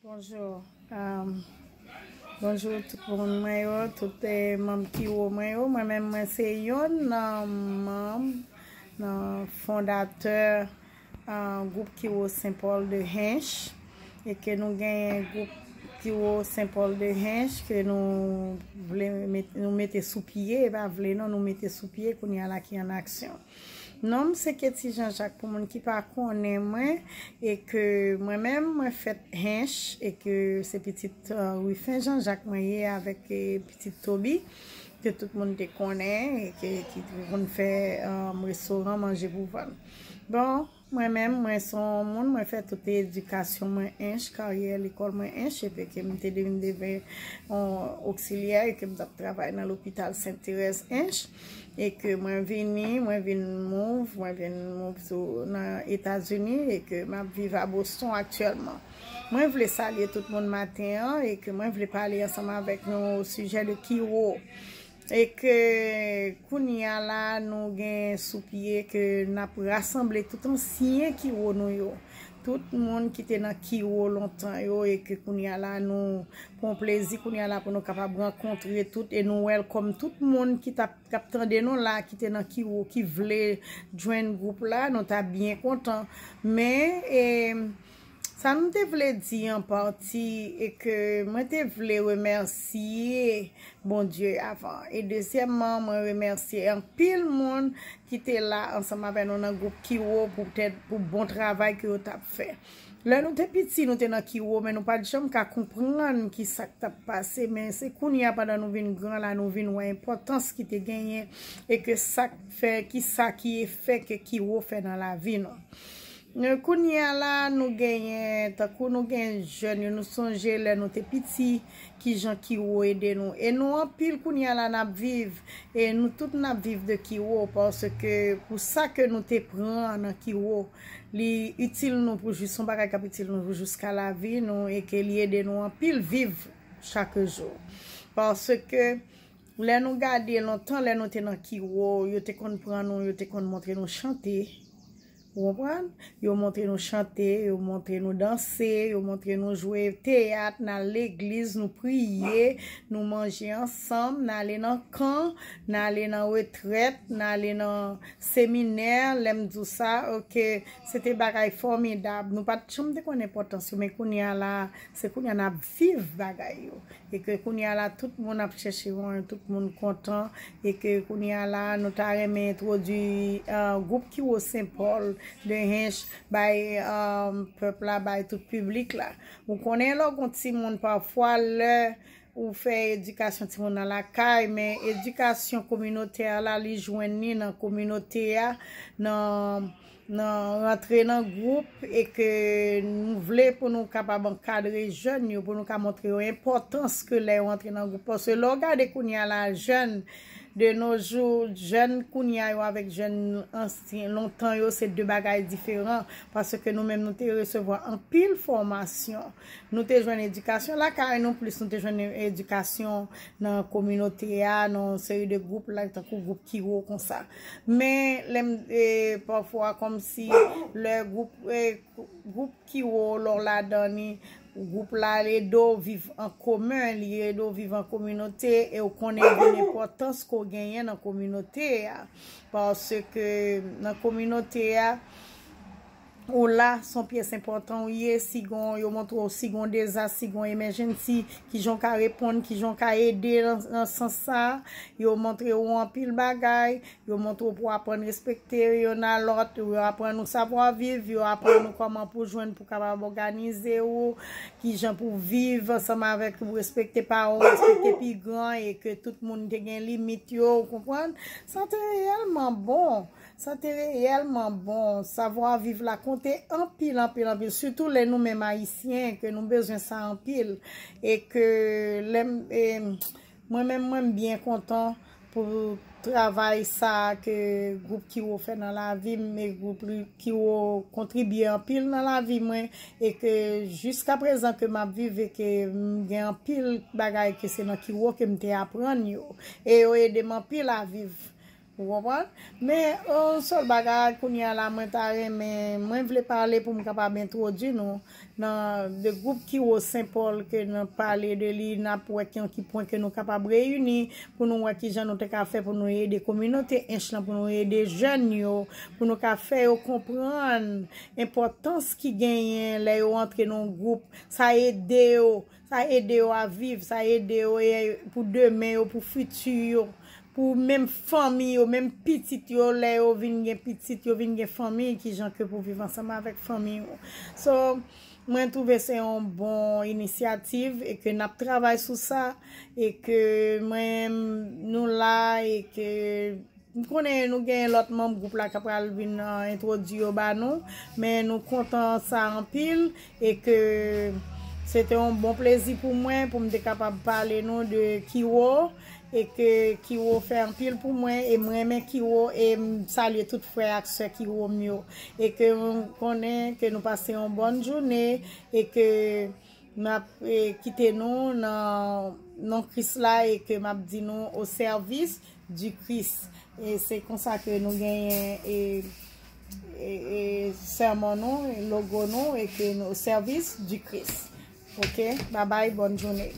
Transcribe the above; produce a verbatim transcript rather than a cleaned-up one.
Bonjou. Um, bonjou tout moun mwen yo, tout eh, manm Kiwo mwen yo. Mwen menm mwen se yonn nan manm, nan fondatè uh, gwoup Kiwo Saint Paul de Hinche. E ke nou genyen gwoup Kiwo Saint Paul de Hinche ke nou vle met, nou mete sou pye, e pa vle non, nou mete sou pye kounye a la ki an aksyon. Non m se Ketty Jean Jacques pou moun ki pa konnen mwen, e ke mwen menm mwen fèt Hinche, e ke se pitit uh, Rufin Jean Jacques mwen ye avèk eh, pitit Toby, ke tout moun te konnen, e ke ki te konn fè um, restoran manje pou vann. Bon, mwen menm, mwen se yon moun, mwen fè tout edikasyon mwen Hinche, karyè lekòl mwen Hinche, epi ke m te vin devyen yon oksilyè, e ke m t ap travay nan lopital Sent Terèz Hinche. E ke mwen vini, mwen vin move, mwen vin move sou nan Etazini e ke m ap viv a Boston aktyèlman. Mwen vle salye tout moun maten an e ke mwen vle pale ansanm avèk nou o sijè de Kiwo. E ke kounye a la nou gen sou pye ke n ap rasanble tout ansyen Kiwo nou yo. Tout moun ki te nan Kiwo lontan yo e ke kounye a la nou pran plezi kounye a la pou nou kapab rankontre tout e nou welcome tout moun ki t ap k ap tande nou la ki te nan Kiwo ki vle jwenn gwoup la, nou ta byen kontan. Men e, sa nou te vle di an pati e ke mwen te vle remèsye Bondye avan. E dezyèmman, mwen remèsye anpil moun ki te la ansanm avè nou nan gwoup Kiwo poutèt pou bon travay ke yo t ap fè. Lè nou te piti, nou te nan Kiwo, men nou pa t janm ka konprann ki sa k t ap pase. Men se kounye a, pandan nou vin gran la, nou vin wè enpòtans ki te genyen e ke sa k fè, ki sa ki efè ke Kiwo fè nan lavi nou. Kounye a la, nou genyen, tankou nou gen jèn yo, nou sonje lè nou te piti, kijan Kiwo ede nou. E nou anpil kounye a la n ap viv, e nou tout n ap viv de Kiwo, paske pou sa ke nou te pran nan Kiwo, li itil nou pou jis, yon bagay k ap itil nou pou jiska lavi nou, e ke li ede nou anpil viv chak jou. Paske lè nou gade lontan, lè nou te nan Kiwo, yo te konn pran nou, yo te konn montre nou chante. Ou konprann? Yo montre nou chante, yo montre nou danse, yo montre nou jwe teyat, n al legliz, nou priye, nou manje ansanm, n ale nan kan, n ale nan retrèt, n ale nan seminè. Lè m di w sa, oke, se te bagay fòmidab. Nou pa t janm te konn enpòtans yo, men kounye a la, se kounye a n ap viv bagay yo. E ke kounye a la, tout moun ap chèche yon, tout moun kontan. E ke kounye a la, nou ta renmen entwodui uh, gwoup Kiwo Saint Paul de Hinche bay uh, pèp la, bay tout piblik la. Ou konnen lè w gon timoun pafwa, lè ou fè edikasyon timoun nan lakay, men edikasyon kominotè la, li jwenn li nan kominote a, nan nan rantre nan gwoup e ke nou vle pou nou kapab ankadre jèn yo, pou nou ka montre yo enpòtans ke lè yo antre nan gwoup. Paske lè w gade kounye a la, jèn de nos jours, jèn kounye a yo avèk jèn ansyen lontan yo, se de bagay diferan. Paske nou menm nou te resevwa anpil fòmasyon. Nou te jwenn edikasyon lakay nou, plis nou te jwenn edikasyon nan kominote a, nan yon seri de gwoup la, tankou gwoup Kiwo konsa. Men lè m e, pafwa kòmsi lè gwoup e, gwoup Kiwo lè w ladan li, gwoup la ede w viv an komen, li ede w viv an kominote e w konnen gen enpòtans ke w genyen nan kominote a. Paske nan kominote a, ou la, se yon pyès enpòtan ou ye, si gon, yo montre w si gon dezas, si gon emergency, kijan w ka reponn, kijan w ka ede nan, nan sans sa, yo montre w anpil bagay, yo montre w pou w aprann respekte youn a lòt, yo aprann ou savwa viv, yo aprann ou kòman pou jwenn pou kapab òganize ou, kijan pou viv ansanm avèk ou, respekte pa w, respekte pi gran e ke tout moun te gen limit yo, ou konprann? Sa te reyèlman bon. Sa te reyèlman bon. Savwa viv la konte anpil, anpil, anpil. Sitou lè nou menm Ayisyen, ke nou bezwen sa anpil. E ke lè m, e, mwen menm, mwen m byen kontan pou travay sa ke gwoup Kiwo fè nan lavi m, e gwoup Kiwo kontribye anpil nan lavi mwen, e ke jiska prezan ke m ap viv, e ke m gen anpil bagay ke se nan Kiwo ke m te aprann yo. E yo ede m anpil a viv. Ou konprann? Men yon sèl bagay kounye a la, mwen ta renmen, mwen vle pale pou m kapab entwodui nou nan de gwoup Kiwo Senpòl ke nou pale de li, n ap wè ki, ki pwen ke nou kapab reyini pou nou wè kijan nou te ka fè pou nou ede kominote Ench lan, pou nou ede jèn yo, pou nou ka fè yo konprann enpòtans ki genyen lè yo antre nan yon gwoup. Sa ede yo, sa ede yo a viv, sa ede yo e pou demen yo, pou fiti yo, pou menm fanmi yo, menm pitit yo, lè yo vin gen pitit, yo vin gen fanmi, kijan ke pou viv ansanm avèk fanmi yo. So, mwen twouve se yon bon inisyativ e ke n ap travay sou sa e ke mwen, nou la e ke m konnen nou gen lòt manm gwoup la k ap pral vin entwodui yo ba nou, men nou kontan sa anpil e ke se te yon bon plezi pou mwen pou m te kapab pale nou de Kiwo e ke Kiwo fè anpil pou mwen e m renmen Kiwo e m salye tout frè ak sè Kiwo m yo e ke m konnen ke nou pase yon bòn jounen e ke m ap e, kite nou nan non Kris la e ke m ap di nou au service du Christ. E se konsa ke nou genyen e, e, e sèmon nou, logo nou e ke nou au service du Christ. Ok, babay, bòn jounen.